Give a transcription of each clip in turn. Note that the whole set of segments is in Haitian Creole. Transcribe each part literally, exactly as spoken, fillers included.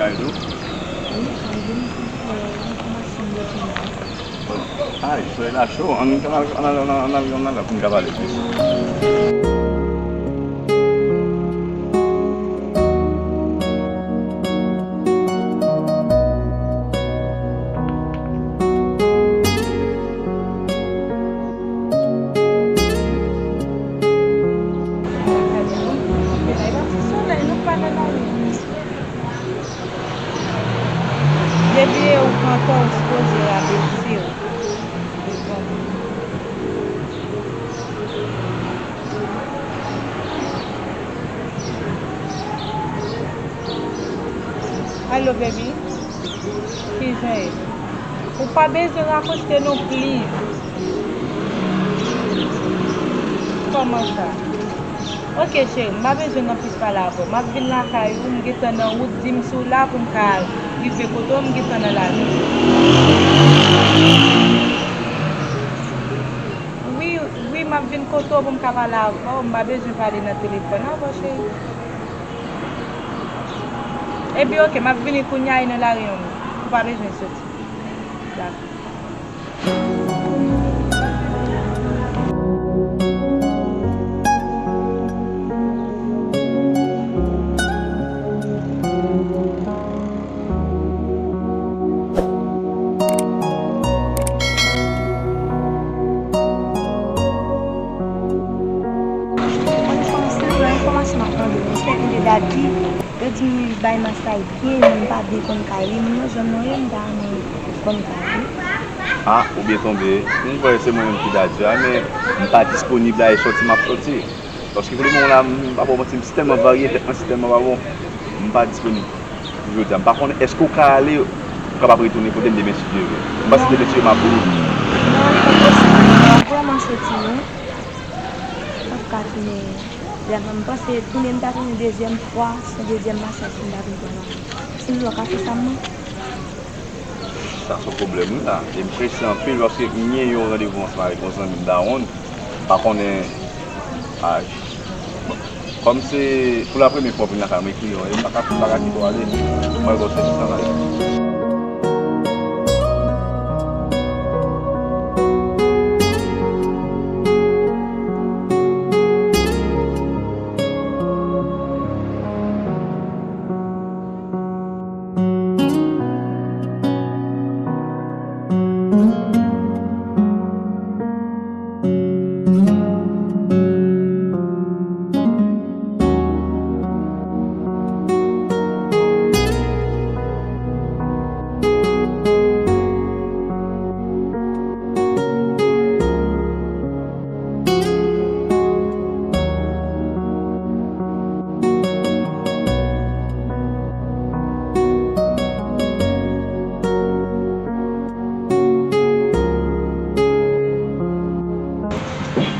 Bonjou. Wi, mwen vin pou, euh, yon machin de piment. Ay, solèy la cho. Ann, ann al, ann al, ann al, ann al, ann al, pou n ka pale plis. Solèy, nou pa nan lari. Depi e ou pran kò, ou sipoze rabese w. Alo, baby. Kijan ye? Ou pa bezwen rakonte non plis. Kòman sa? Ok, cheri, m pa bezwen nan plis pale avè w. M ap vin lakay ou, m gentan nan wout, di m si w la pou m ka rive kote w, m gentan nan lari. Wi, wi, m ap vin kote w pou m ka pale avè w, m pa bezwen pale nan telefòn avè w, cheri. Epi ok, m ap vini kounye a, e nan lari an wi. Ou pa bezwen soti. Dakò. Mwen panse, nan enfòmasyon m ap tande, mwen sèten de dat di, yo di m bay masaj byen, men m pa byen konn kay li, m nan zòn nan ye, m pa renmen konn kay li. A, ou byen tonbe. M kwè se mwen menm ki dat di a, men m pa disponib la, e sòti m ap sòti. Paske pou lemoman la, m pa ba w manti, m si tèlman varye, tèt mwen si tèlman pa bon, m pa disponib. Pou jodi a, m pa konnen èske w ka ale, ou kapab retounen kote m demen si Dye vle. M panse demen si Dye m ap vini. Non, li pa posib. M ap vrèman soti, wi. M ap ka tounen. Lè m panse tounen, m ta tounen dezyèm fwa, se dezyèm masaj pou m ta vin pran lajan. Si m vle, w ka fè sa, mwen. Sa se yon pwoblèm, wi, la. E m prese anpil paske m gen yon randevou ansanm avèk yon zanmi m dawonn. M pa konnen, a, kòm se pou la premyè fwa w vin lakay mwen, ekri yon, e m pa ka, m pa ka kite w ale. Mwen, bon, se sa la.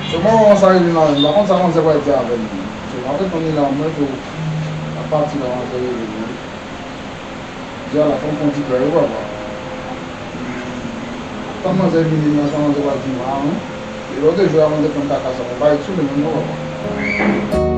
Se mwen wè sa rele la menm. M pa konn sa manzè pral di avè m. Se mwen te konn li la, mwen tou. Ap pati la, manzè rele m. Di a la, fò m fè yon ti plè, wi, papa. Tann manzè vini nan, sa manzè pral di m a, non. E lè w te jwe a, manzè fè m kaka sa, mwen pa ret sou li menm, non, papa.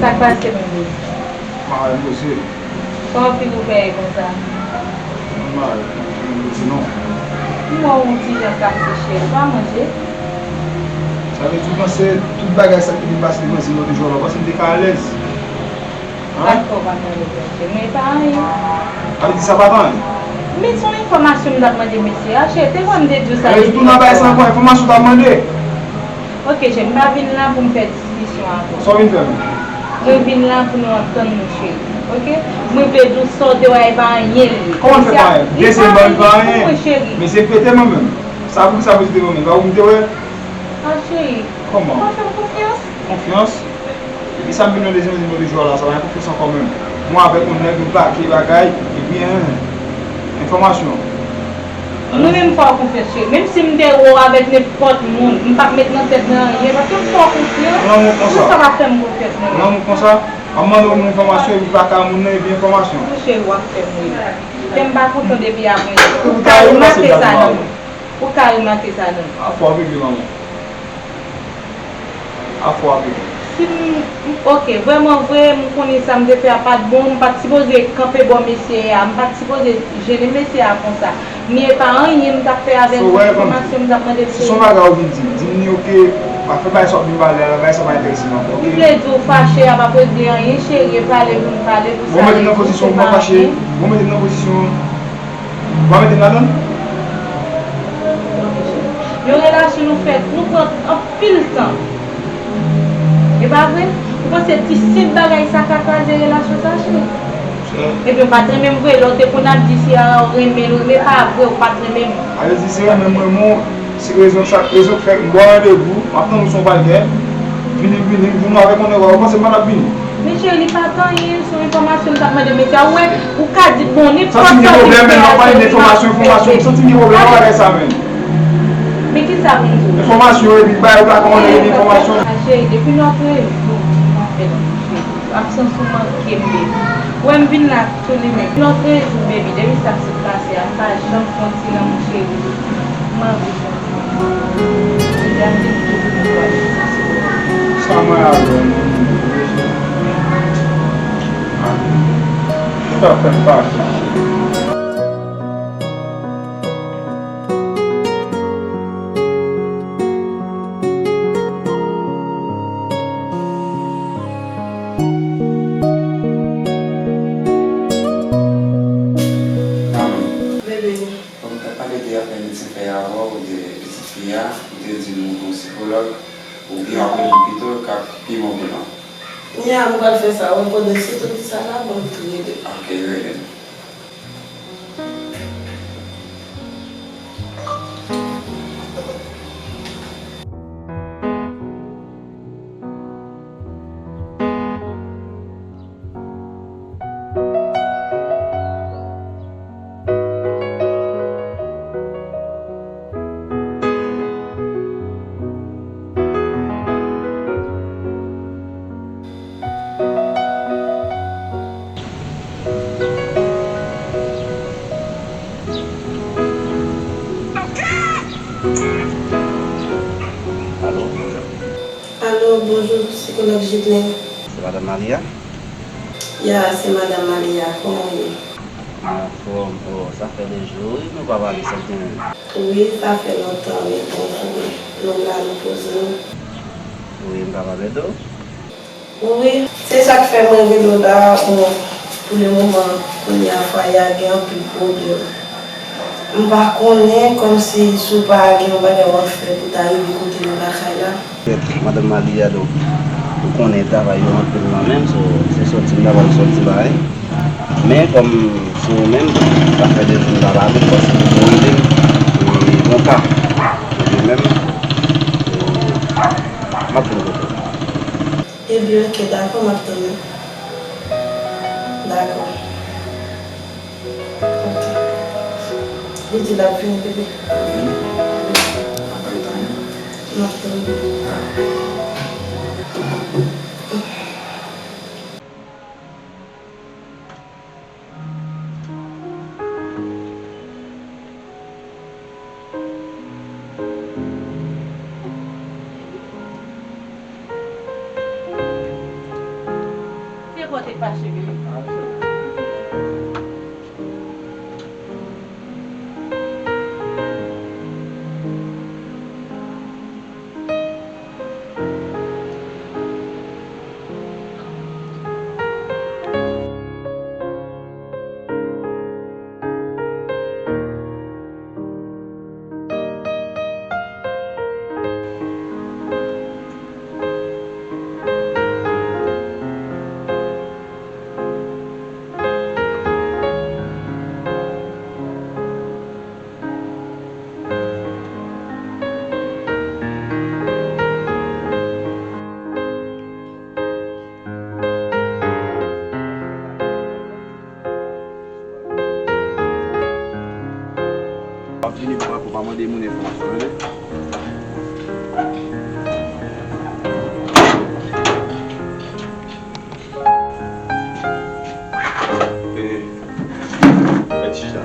Sa k pase, Mendez? Mari, mesye. Kòman w fin ouvè konsa? Mwen mal, mwen di non. M wè w yon ti jan kache chè, ou pa manje? Sa vle di w panse tout bagay sa ki vin pase devan zye w te jwe la, w panse m te ka alèz? Sa k fè w pa t alèz, monchè? Men e pa anyen. Sa vle di sa pa t anyen? Men se yon enfòmasyon m t ap mande mesye a, cheri. Te kwè m te di w sa depi lè. Retourne bay sa ankò, enfòmasyon w t ap mande. Ok, cheri, m pa vin la pou m fè diskisyon avè w. Sa w vin fè menm? Mwen vin la pou nou ap tann nou, cheri. Ok? Mwen vle di w sa w te wè a, e pa anyen li ye. Kòman l fè pa anyen? Dezyèm ban li pa anyen. Mesye pete mwen menm. Sa poukisa mesye te ban mwen? Pa ou m te wè? Ah, cheri. Kòman? Ou pa fè m konfyans? Konfyans? Epi sa m vin nan dezyèm nimewo de jou a la, sa pa gen konfyans ankò menm. Mwen avèk yon nèg, nou plake bagay, epi, en, enfòmasyon. Mwen menm fè w konfyans, cheri. Menm si m te wè w avèk nenpòt moun, m p ap met nan tèt mwen anyen, paske m fè w konfyans. Lanmou konsa. Pou sa pa fè m konfyans, non. Lanmou konsa. M ap mande w enfòmasyon, epi plaka moun nan, epi enfòmasyon. Monchè, w ap fè m ri. Kè m pa kontan depi apre. Ou ka remake sa, non. Ou ka remake sa, non. Afè w ap regle, lanmou. Afè w ap regle. Si m, m, ok, vrèman vre, m konnen sa m te fè a pa t bon, m pa t sipoze kanpe bò mesye a, m pa t sipoze jennen mesye a konsa. Men e pa anyen m t ap fè avè l, se enfòmasyon m t ap mande l. Si se yon bagay ou vin di m, di m ni, ok, pa fè bagay sa w ap vin pale a la, bagay sa pa enterese m ankò, ok? M vle di w fache a p ap regle anyen, cheri, e pale pou n pale pou sa. Bon, mete m nan pozisyon pou m pa fache. Bon, mete m nan pozisyon. Ou pa mete m ladan l? Yon relasyon nou fè, nou pran anpil tan. E pa vre? Ou panse ti senp bagay sa ka kraze relasyon sa, cheri? Epi w pa t renmen m vre, lè w te konn ap di si a w renmen l, renmen pa vre, ou pa t renmen m. A vle di se renmen m renmen w, se rezon sa, rezon k fè m ba w randevou, m ap tann ou sou yon balkè, vini, vini, vini avèk yon nèg, ou panse m pa t ap vini? Men cheri, li pa t anyen, se yon enfòmasyon m t ap mande mesye a, ou wè, ou ka di bon, nenpòt sa w vin fè a, cheri, m ap aksepte. Santi m gen pwoblèm, men lè w pale de enfòmasyon, enfòmasyon, m santi m gen pwoblèm avè sa, men. Men kisa pou m di w? Enfòmasyon, epi bay ou plaka yon nèg, epi enfòmasyon. Ah, cheri, depi lòtrejou, m ap fè l, cheri. Absans ou manke m, baby. Ou wè m vin la tou li menm. Lòtrejou, baby, depi sa sot pase a, m pa janm fè yon ti lanmou, cheri. M anvi fè yon ti lanmou. Depi a vin tou pou mwen pale. Sa mwen avè w, non, non, non. Ou ta fè m pase, cheri. Bebe. Bon, m t ap pale de afè medsen fè a avè w, de pitit fi a, ou te di m ou gen yon sikològ, oubyen w ap rele m pito, k ap pi bon pou nou. Kounye a, m pral fè sa, wi, pandan se tout sa la, ban m tou rele. Ok, rele m. Alo, bonjou. Alo, bonjou, sikològ Jidlin. Se madanm Malia? Ya, se madanm Malia. Kòman w ye? Mwen anfòm. Oh, sa fè de jou, wi, nou pa pale, sa byen. Wi, sa fè lontan, wi, bonjou, wi. Nou la, nou poze nou. Wi, m kapab ede w? Wi, se sa k fè mwen rele w la, bon, pou le moman, kounye a, fwaye a gen anpil pwoblèm. M pa konnen, kòmsi si w pa gen yon bagay w ap fè pou ta rive kote nou lakay la. Madanm Malia, donk, ou konnen travay yo anpil nan men m, so, se sòti m ta pral sòti bay. Men, kòm se ou menm, sa fè de jou m pa pale, paske ou rele m, e, yon ka. Epi menm, e, m ap vin kote w. Ebyen, ok, dakò, m ap tann ou. Dakò. Ok. Li di l ap vini, bebe. Vini? Wi. Apa li ta vini? M ap tann ou. Dakò. Se pou w te fache, bebe. W ap vini pou ankò pa mande moun enfòmasyon, tande? E, mèt chita.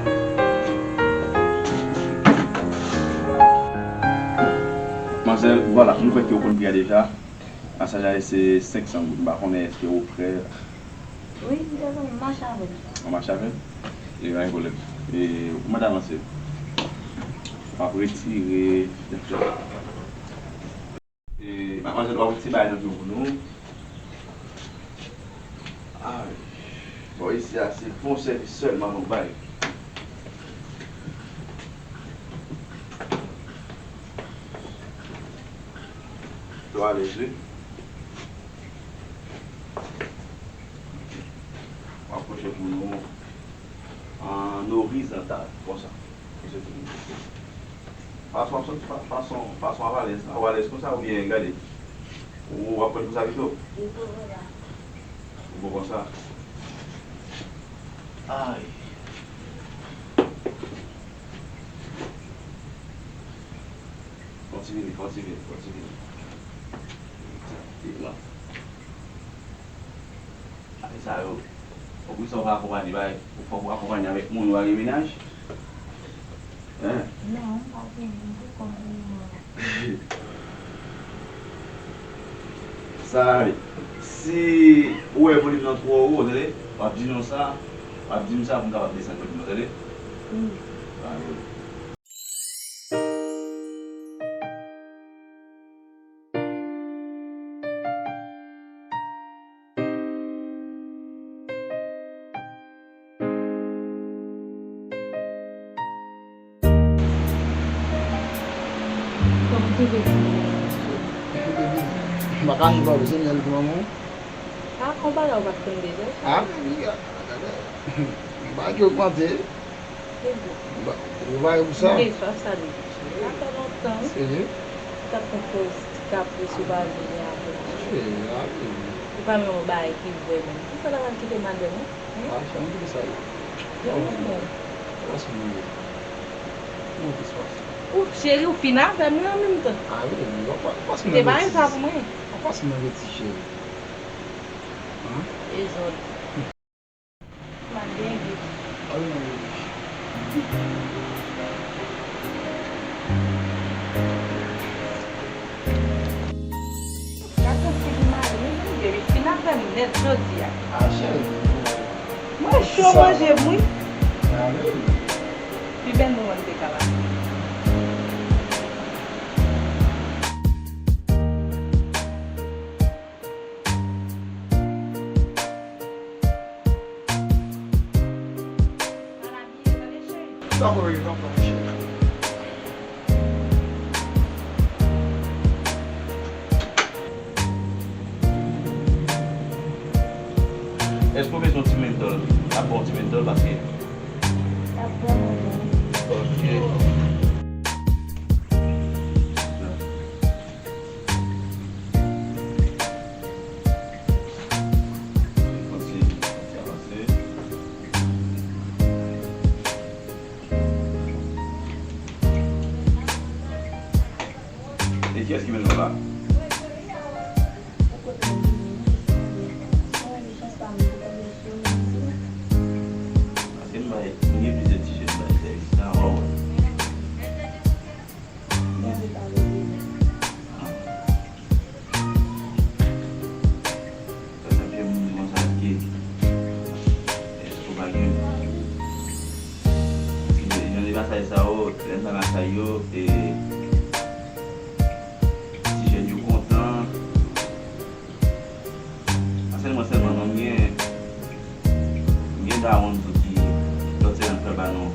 Manzèl, vwala, nou kwè ke w konn pri a deja. Masaj la se senk san goud. M pa konnen èske ou prè. Wi, m te konn mache avè l. Ou mache avè l? E, pa gen pwoblèm. E, ou mèt avanse. W ap retire. E, madmwazèl, w ap ti bagay nan pye pou nou. Ay. Bon, isi a, se bon sèvis sèlman nou bay. Yo alèz, wi. W ap pwoche pou nou an orizontal, konsa. Fason, fason, fason, fason w alèz la, w alèz konsa oubyen gade. Ou ap pran konsa pito? Ou bon konsa? Ay. Kontinye, kontinye, kontinye. Sa, e la. Bagay sa yo, fòk wi sa w pa akonpanye, bay, fòk w akonpanye avèk moun ou pa gen mennaj. Hein? Non, m pa gen moun pou kòm pou moman. Sa, si ou wè volim nan twò wo, tande, w ap di nou sa, w ap di m sa pou m kapab desann volim nan, tande? Wi. Sa, wi. Kòman w twouve ti mwen an? M pa ka jwe pa w bezwen l pou manman w. A, konpare w pa t konn deja sa. A, wi, a, gade. M pa gen ogmante. Ba, ou pa gen pou sa? M gen swaf sa depi. Sa fè lontan, wi. Serye? Ou t ap fè pòz ti kapris ou pa vle avè m. Serye, a, wi. Ou pa menm yon bagay ki vrè menm. Kisa w ta pral kite madanm ou? Hein? A, sa, m kite sa yo. Yo, non, non. Pas mwen yo. Mwen ki swaf. Ou cheri, ou fin avè m wi an menm tan. A, wi, wi, w ap pas mwen. Ou te pa gen sa pou mwen. W ap pas mwen reti cheri. Hein? E zòt. Gason fin mare, men Bondye, wi, fin avè m nèt jodi a. A, cheri. Mwen cho manje m, wi. Pi bèl moman m te ka pase. Dakò, wi, dakò, cheri. Èske w bezwen yon ti mentòl? N ap ba w yon ti mentòl paske. N ap ba w mentòl. Ok. Kontinye, kontinye avanse. E kiyès ki mennen w la? Paske m bay, m gen plizyè ti jèn m bay sèvis la, w a wè. Sa se pye moun konsa l ye. Èske w pa gen ti jèn nan pasaj sa yo, lè m nan pasaj yo, e, ti jèn yo kontan. Pa sèlman, sèlman, non, m gen, m gen dawonn tou ki lòt semèn pral ba nou.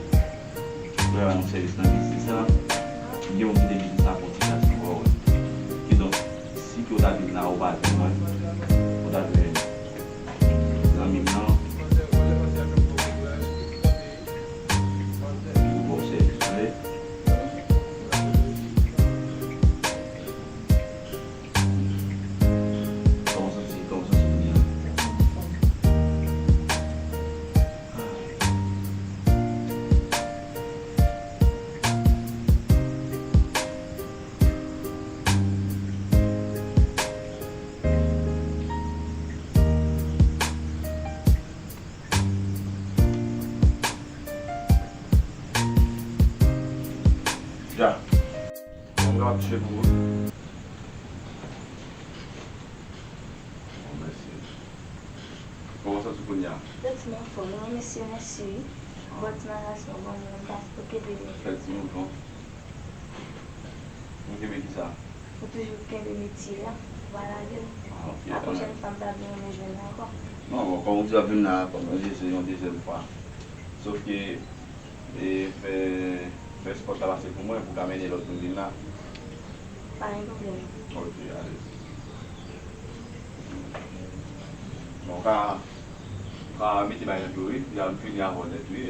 Mwen ba nou sèvis nan biznis la. M gen yon ki te biznis la pou ti gason, w a wè. Kidonk, si ke w ta vin la, ou pa jwenn mwen, ou ta jwenn zanmi m nan. Li pou ba w sèvis, tande. Kòman w santi, kòman w santi kounye a? Anfòm. Ah. Ja. Mwen ka ap touche pou ou. Bon, mèsi. Kòman w santi w kounye a? Santi m anfòm, wi, mesye, mèsi, wi. Bon, ti masaj sa w ban mwen, m pa okipe li. Fè ti mouvman. Ou kenbe kisa? Ou toujou kenbe metye a, ou pa lage l. Ah, ok, kanmenm. La pwochèn fwa m pa vin, ou jwenn mwen ankò. Non, bon, kòm ou di w ap vin la, kòm mwen di, se yon dezyèm fwa. Sòf ke, e, fè, fè spòt la pase pou mwen, pou w ka mennen lòt moun vin la. Pa gen pwoblèm. Ok, alèz. Bon, ou ka, ou ka mete bagay nan pye w, wi, pou y al fini avè w nèt, wi.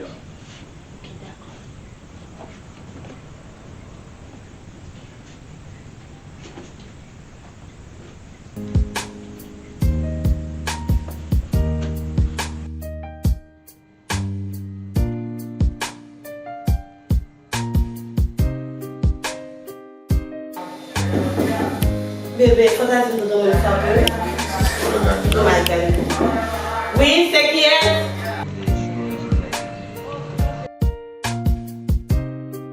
Ok, dakò. Bebe, fò ta di m tout moun sa pou ou. Oh my God. Wi, se kiyès?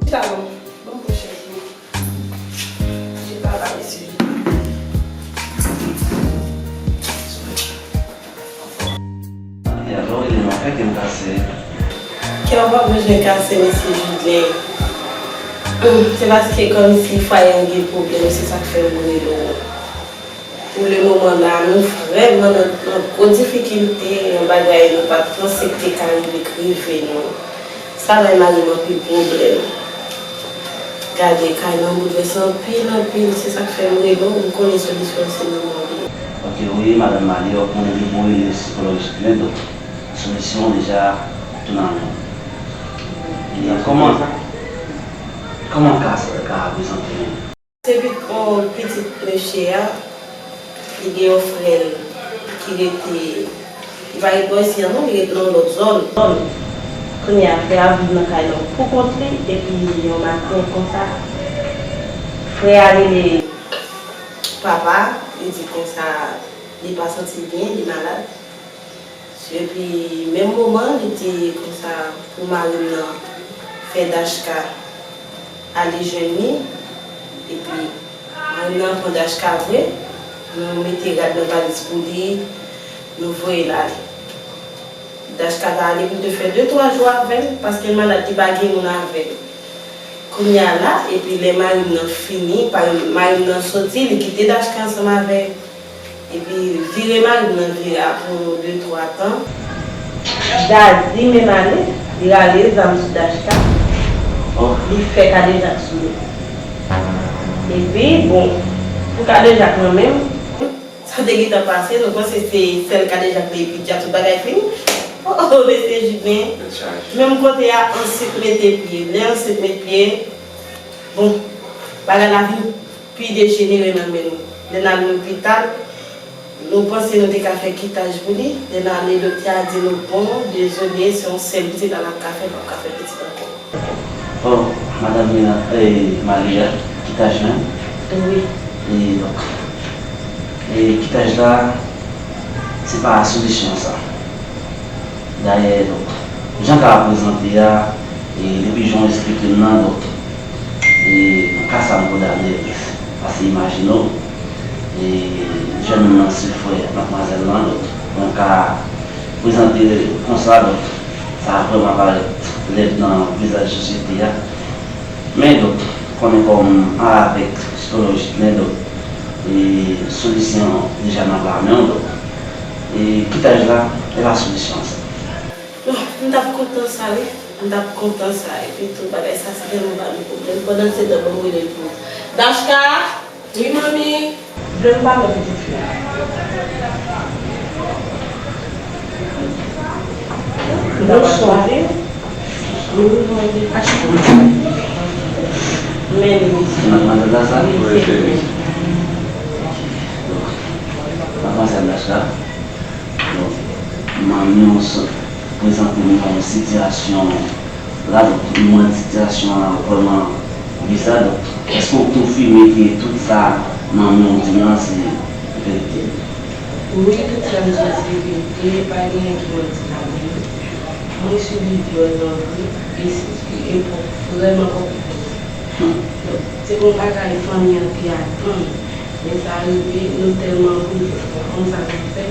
Chita non. Ban m pran chèz mwen. Chita la, mesye. Kè w pa bezwen kase, mesye Jidlen. Se paske kòmsi fwaye an gen pwoblèm, se sa k fè m rele w. Pou le moman la, nou vrèman nan, nan gwo difikilte, yon bagay nou pa t panse ki te ka rive k rive nou. Sa bay mari m anpil pwoblèm. Gade, kay nan boulvèse anpil, anpil, se sa k fè m rele w, m konnen solisyon an se nan men w li ye. Ok, wi, madanm Mario, konnen depi w rele sikològ Jidlen, donk, solisyon an deja tou nan men w. E kòman, kòman ka sa ka prezante menm? Se pit-, on, pitit mesye a, li gen yon frè l ki rete, li pa rete bò isi a non, li rete nan yon lòt zòn. Kounye a, frè a viv nan kay nan pou kont li, epi yon maten konsa, frè a rele papa, li di konsa, li pa santi l byen, li malad. Epi, menm moman, li di konsa pou mari m nan fè Dachka ale jwenn li. Epi, mari m nan pran Dachka vre. Nou mete rad nan valiz pou li, nou voye l ale. Dachka ta ale pou l te fè de, twa jou avè l, paske l malad, li pa gen moun avè l. Kounye a la, epi lè mari m nan fini, pa, mari m nan soti, li kite Dachka ansanm avè l. Epi vire mari m nan vire apre yon de, twa tan. Dazi menm ale, li rale zam sou Dachka, li fè kadejak sou li. Epi, bon, pou kadejak lan menm, sa te gentan pase, nou panse se sèl kadejak li epi dyab tout bagay fini. Oh, oh, mesye Jidlen. Menm kote a, ansent mete pye. Lè ansent met pye, bon, bagay la vin pi dejenere nan men nou. Lè n al lopital, nou panse nou te ka fè kitaj pou li. Lè n ale, doktè a di nou, bon, dezole, se yon sèl pitit la n ap ka fè, n p ap ka fè pitit ankò. Oh, madanm Mina, eh, Maria, kitaj menm? Wi. E donk, e kitaj la, se pa solisyon sa. Dayè, donk, jan ka prezante a, e depi jan w esplike m nan, donk, e nan ka sa m kondane l, paske imajine w, e jèn moun nan se frè madmwazèl lan, donk, mwen ka prezante l konsa, donk, sa vrèman parèt lèd nan vizaj sosyete a. Men, donk, konnen kòm avèk sikològ Jidlen, donk, e solisyon deja nan pa men w, donk, e kitaj la, e pa solisyon sa. Bon, m t ap kontan sa, wi. M t ap kontan sa. Epi tou, bagay sa, se tèlman ba nou pwoblèm. Pandan se tan, ban m rele l pou Dachka! Wi, manmi. Vle m pale w pitit fi. Bonswa. Wi, manmi. Men wi. Se madmwazèl la sa? Wi, se li. Madmwazèl Dachka. Bon, manmi w sot prezante m yon sitiyasyon la, donk, li mande sitiyasyon an vrèman biza, donk, èske w konfime ke tout sa manmi w di m lan se verite? Wi, tout sa m di a se verite, pa gen anyen ki manti ladan l. Mwen sibi vyòl nan vre, e se, e vrèman konplike. Se yon bagay fanmi an te atann. Men sa rive, nou tèlman boulvès, nou pa konn sa pou n fè.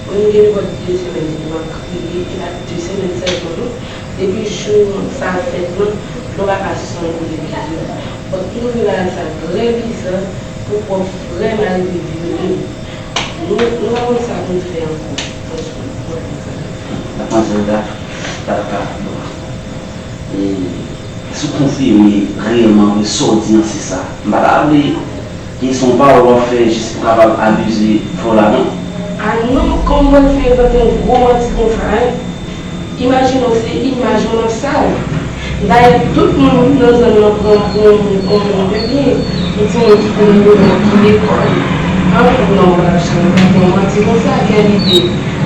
Mwen, m gen nenpòt de semèn depi m ap kriye, e pa de semèn sèlman non. Depi jou sa fèt lan, nou pa ka sonje de li. Donk, nou rive la sa trè biza pou pwòf frè m al rive vyole m. Nou, nou pa konn sa pou n fè ankò, franchman, pou n fè sa. Madmwazèl Daf, Daf, Daf, bon. E, èske w konfime reyèlman vre sa w di an se sa? M pa ta vle gen se yon pawòl w ap fè jis pou kapab abize frè w la non. A non, kòman mwen fè invante yon gwo manti konsa, en? Imajine w se imaj mwen ap sal. Dayè, tout moun nan zòn nan pran m pou yon moun, yon moun de byen, yon timoun ki konn leve, ki lekòl. A non, non, m pa t ap janm invante yon manti konsa, kèl ide.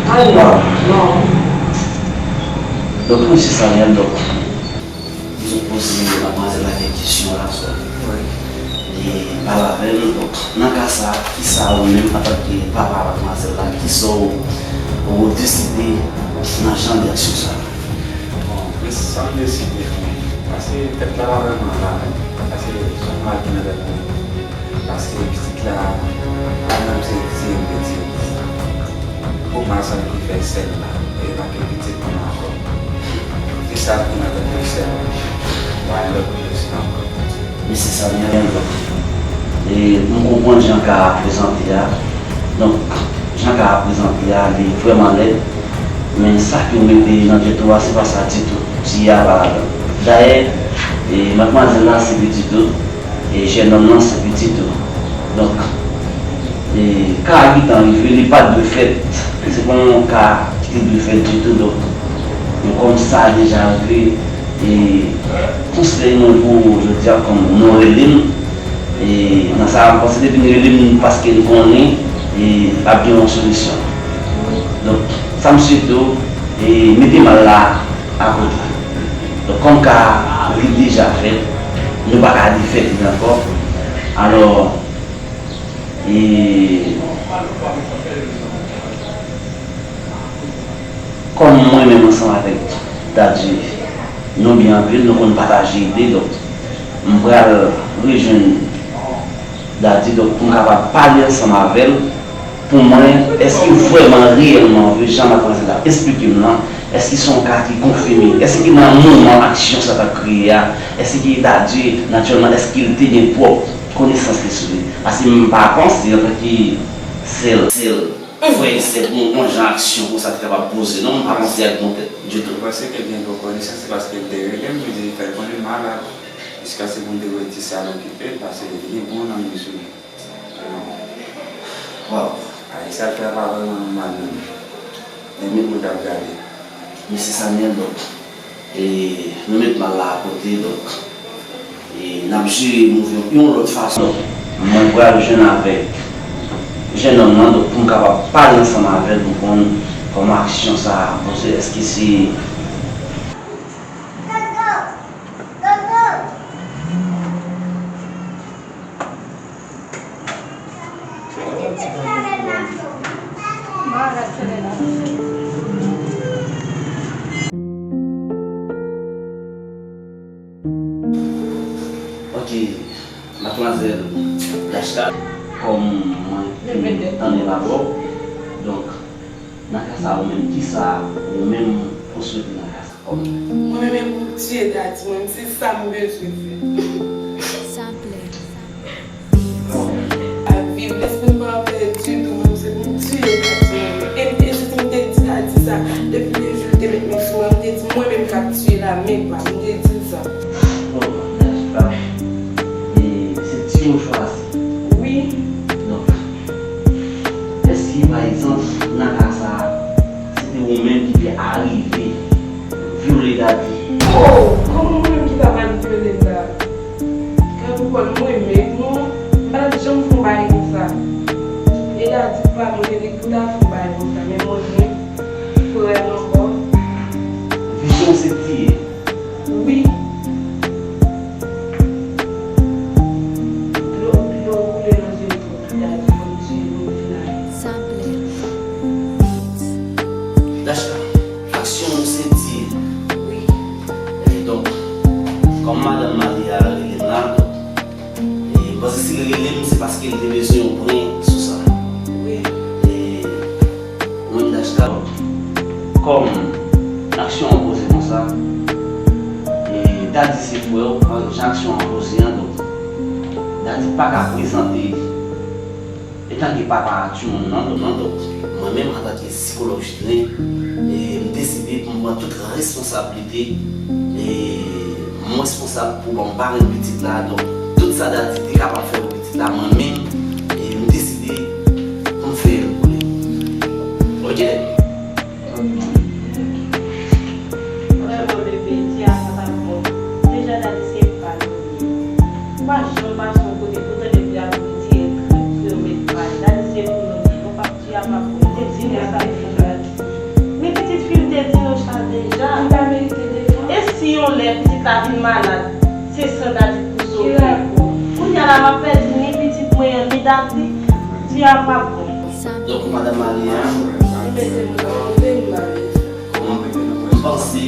A non, non. Donk, mesye Samuel, donk, m sot poze madmwazèl la kèk kesyon la sou li pale avè m. Donk, nan ka sa, kisa ou menm, antanke papa madmwazèl la, kisa w, ou deside nan jan de aksyon sa? Bon, men sa m deside, paske tèt la pa vrèman la menm, paske se yon mal ki nan tèt mwen. Paske pitit la, pa janm se di m betiz. Pou m al santi fè sèl la, e pa gen pitit pou m ankò. Se sa ki nan tèt mwen sèlman. Pa gen lòt pwoblèm ankò. Mesye Samuel, e m konprann jan ka a prezante a. Donk, jan ka a prezante a, li vrèman lèd. Men sa ke w mete nan tèt ou a, se pa sa ditou. Ti a pa ladan. Dayè, e madmwazèl la se pitit ou. E jènòm lan se pitit ou. Donk, e ka a gentan rive, li pa t dwe fèt. Se pa yon ka ki te dwe fèt ditou. Donk, men kòm sa deja rive, e konsèy mwen pou ou jodi a, kòm nou rele m, e nan sa, m panse depi n rele m, paske n konnen, e ap gen yon solisyon. Donk, sa m swete w, e mete mal la akote. Donk, kòm ka a li deja fèt, nou pa ka defèt li ankò. Alò, e, kòm mwen menm ansanm avèk Daddy, nou byen anpil, nou konn pataje ide, donk, m pral rejwenn Daddy, donk, pou m kapab pale ansanm avè l, pou mwen, èske vrèman, reyèlman, vre, jan madmwazèl la esplike m lan, èske se yon ka ki konfime? Èske nan moman aksyon sa t ap kreye a, èske Daddy, natirèlman, èske l te gen pwòp konesans li sou li? Paske m pa panse, antanke sè l, sè l, frè e sè, pou yon jan aksyon konsa te kapab poze, non, m pa panse ak bon tèt ditou. Ou panse ke l gen bon konesans, se paske l te rele m, li di, fè l konnen m malad. Jiskaske pou m te redi sa l okipe l, paske li gen bon nanm li sou li. Waw. Ay, sa l fè a pa vrèman nòmal menm. Men moun t ap gade. Mesye Samuel, donk, e, nou met mal la akote, donk, e, n ap jere move yon lòt fason. Donk, mwen pral jwenn avèk jennonm nan, donk, pou m kapab pale ansanm avè l, pou m konn kòman aksyon sa a poze. Èske se Ok, madmwazèl Dashka, kòm mwen fin tann avè w, donk, nan ka sa, ou menm, kisa ou menm ou swete nan ka sa? Mwen menm, pou m tiye Daddy, mwen menm, se sa m bezwen fè. Sa klè. Ap viv, lespri m pa anpè ditou, mwen menm, se pou m tiye Daddy, mwen menm. E, e, se m te di Daddy sa, depi le jou l te met men sou mwen, m te di, mwen menm k ap tiye l a men pa m, m te di l sa. Bon, Dashka, e se ti ou chwazi. Wi. Donk, èske, pa egzanp, nan ka sa a, se te ou menm ki te arive vyole Daddy? Oh, kòman mwen menm ki ta pral vyole l la? Kè pou kò l mwen menm, non, m pa t ap janm fè yon bagay konsa. E Daddy pa mwen, li pou ta fè yon bagay konsa, men mwen menm, frè m ankò. Vizyon w se tiye? Wi. Dlo, dlo koule nan zye m twòp. Dashka, aksyon nou se tiye. Wi. Ebyen donk, kòm madanm Malia rele m la, Paske si l rele m, se paske l te bezwen yon pwen sou sa. Wi. E, mwen, Dachka, kòm aksyon an poze konsa, e Dadi se frè w, jan aksyon an poze an, donk, Dadi pa ka prezante etanke papa a timoun nan, donk, mwen menm, antanke sikològ Jidlen, e m deside pou m pran tout responsablite, e m responsab pou ban m parenn pitit la, donk, tout sa Dadi te kapab fè pou pitit la, mwen menm, e m deside pou m fè l pou li. Ok? Vrèman, bebe, di a sa pa bon. Deja, Dadi se pa nou ye. Ou pa janm mache yon kote pou tande pou y ap retire krip, pou yo met pay. Dadi se pou nou ye. Nou pa Di a pa bon, te di nou sa deja. Men pitit fi m te di nou sa deja. Li pa merite defann. E si yon lè pitit la vin malad, se san Dadi pou sove. Kounye a la m ap pèdi ni pitit mwen an, ni Dadi. Di a pa bon. Donk, madanm Malia, m panse